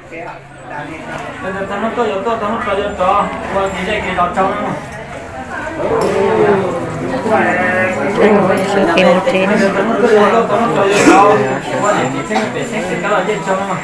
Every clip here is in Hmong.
Tag hnub tuaj yuav tuaj, tag hnub rov yuav rov, ua kev deb kev zos tso. Sawv kev mus tsev na.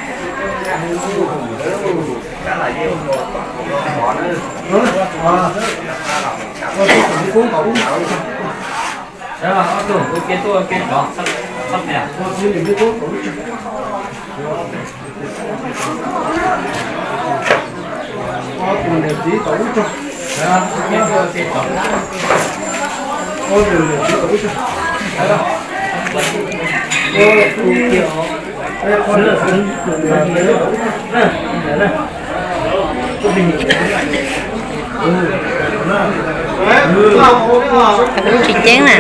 Tsis ceeb na.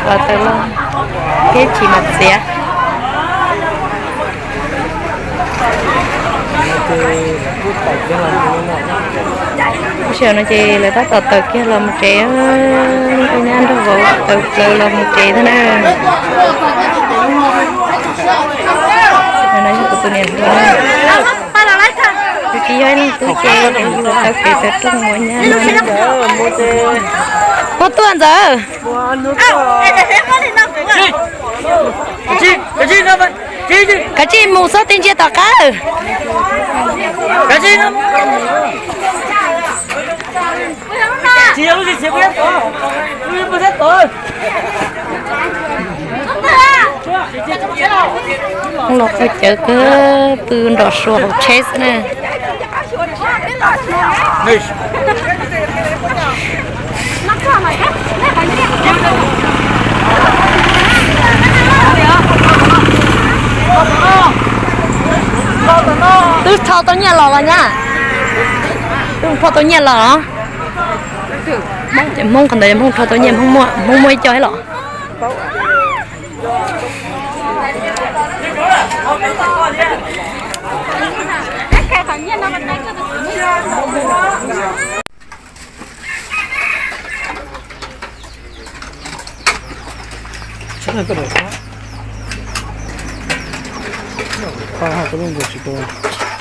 Los tau loj thiab tsis mas txiav. Lub sij hawm no ces lawv tab tom tawm kiag los mus tsev, ua nyab nrog vauv tawm plaws los mus tsev thiab na. No yog kuv tus niam hluas na. Kuv tsis yog ib leeg tub ces yus tau kev tawm rooj mus ua nyab no. Puas tuaj ntxawm? Kav tsij mus xwb, tig ntsia tom qab. Los qhov cawv kawg pw nrom sua hauv tsheb xwb na. Twb rho tau nyiaj los los nyab. Twb rho tau nyiaj los. Cov Hmoob qhov ntawd Hmoob rho tau nyiaj, Hmoob muaj, Hmoob muaj ib co thiab los.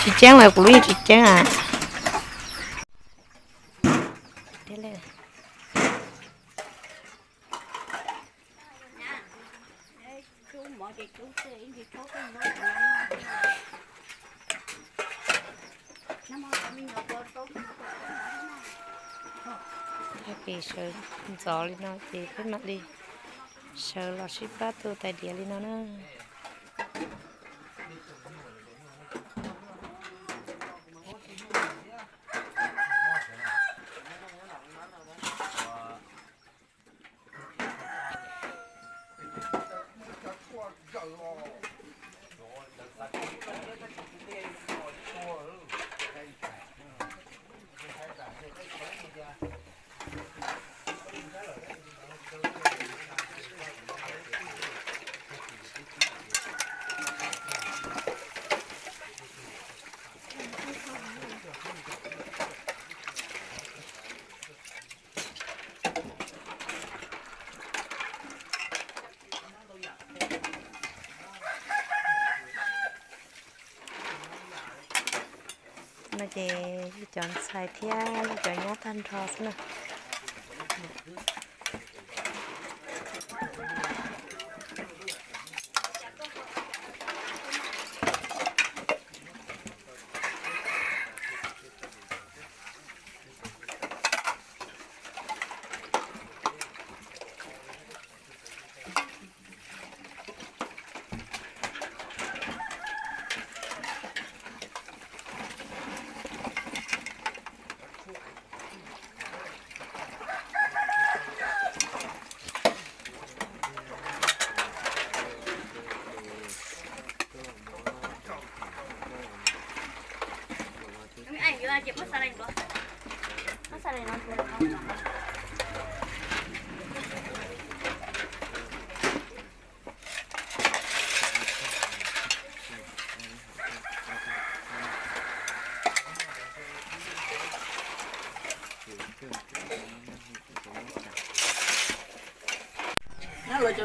Tsis ceeb lawm, kuv lub yeej tsis ceeb a. Tag kis sawv ntxov li no ces peb mam li sawv los sib pab tu tais diav li no na. No ces yog cov ntxhais thiab yog cov nyab tag nrho xwb na. Ces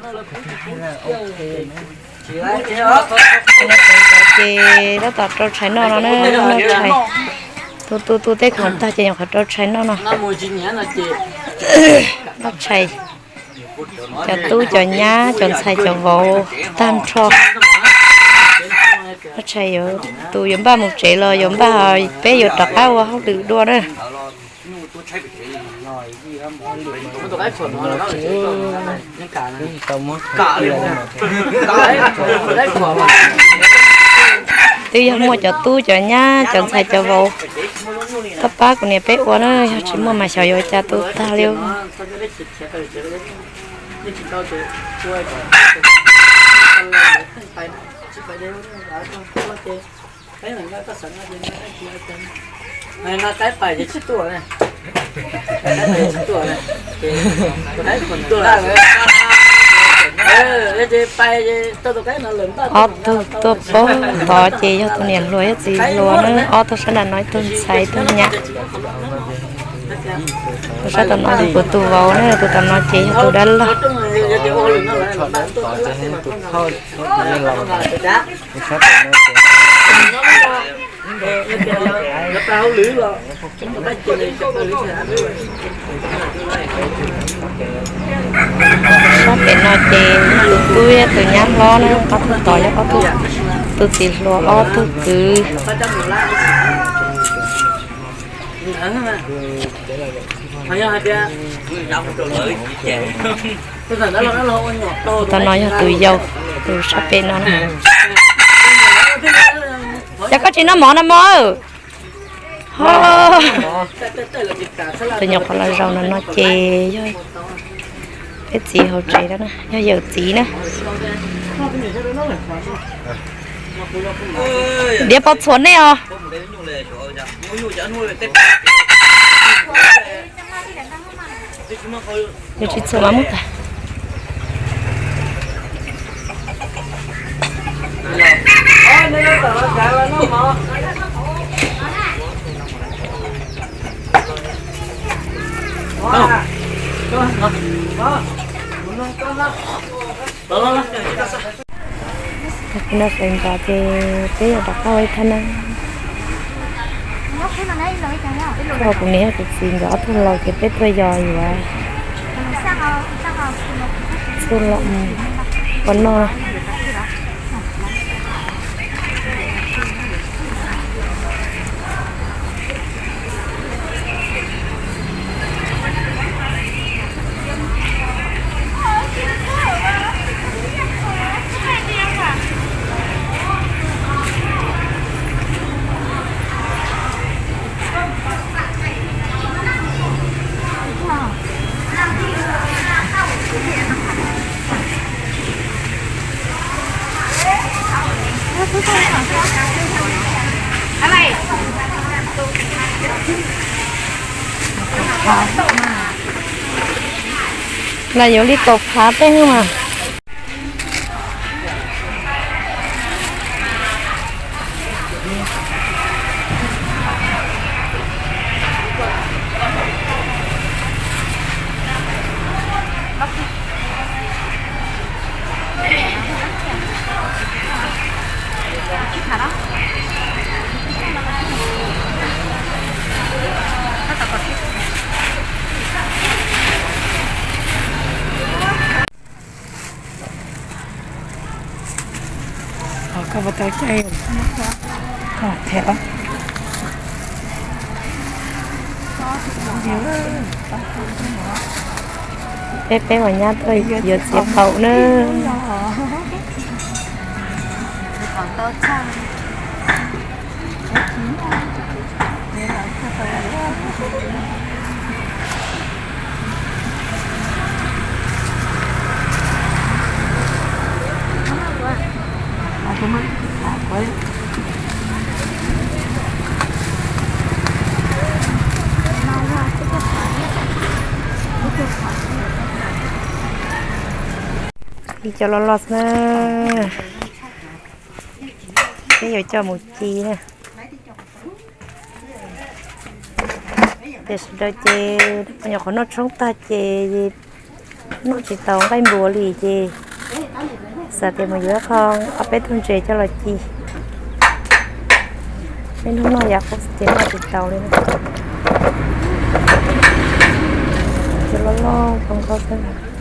tab tom rau tshais noj no na, noj tshais. Tu tu tu tej khoom tag ces nyuam qhuav rau tshais noj no. Noj tshais, cov tub cov nyab cov ntxhais cov vauv tag nrho. Noj tshais yuav, tus yuav npaj mus tsev los yuav npaj, peb yuav rov qab ua hauj lwm dua na. Twb yog muaj cov tub cov nyab cov ntxhais cov vauv tuaj pab kuv niam peb ua na, yog tsis muaj mas xyov yuav ua cas tu tag li. Ob tug tuaj pab tod ces yog tus niam hluas thiab txiv hluas na, ob tug sab nram no ib tug ntxhais ib tug nyab. Tus sab tom no yog kuv tus vauv na, tus tom no ces yog tus dab laug. Sab pem no ces tus tub thiab tus nyab hlob na, ob tug tod yog ob tug, tus txiv hluas ob tug kwv. Tus no yog tus yau, tus sab pem no na. Yog koj tsis noj mov no mog. Tus nyuam qhuav los zaum no no ces yog peb txiv hauv tsev na, yog yawm txiv na. Diav pov txhuam nej os. Yus tsis txhuam mas muab tag. Tag kis no sawv ntxov ces peb yuav rov qab ua ib thaj neeb. Kuv niam kuv txiv nkawd ob tug laus ces peb tuaj yos yuav txuj lom ua noj. Las yuav li kaum phav tej mas. Peb peb uas nyab tuaj yuav txiv qaum na. Ib co loj loj xwb na. Peb yuav coj mus ci na. Ces sawv daws ces nyuam qhuav noj tshoob tag ces Noj tsis tau nqaij npua li ces xav tias mus yuav qho ob peb tug ntses coj los ci. Peb hnub no yam qub xwb ces noj tsis tau li. Cov loj loj zoo nkauj xwb.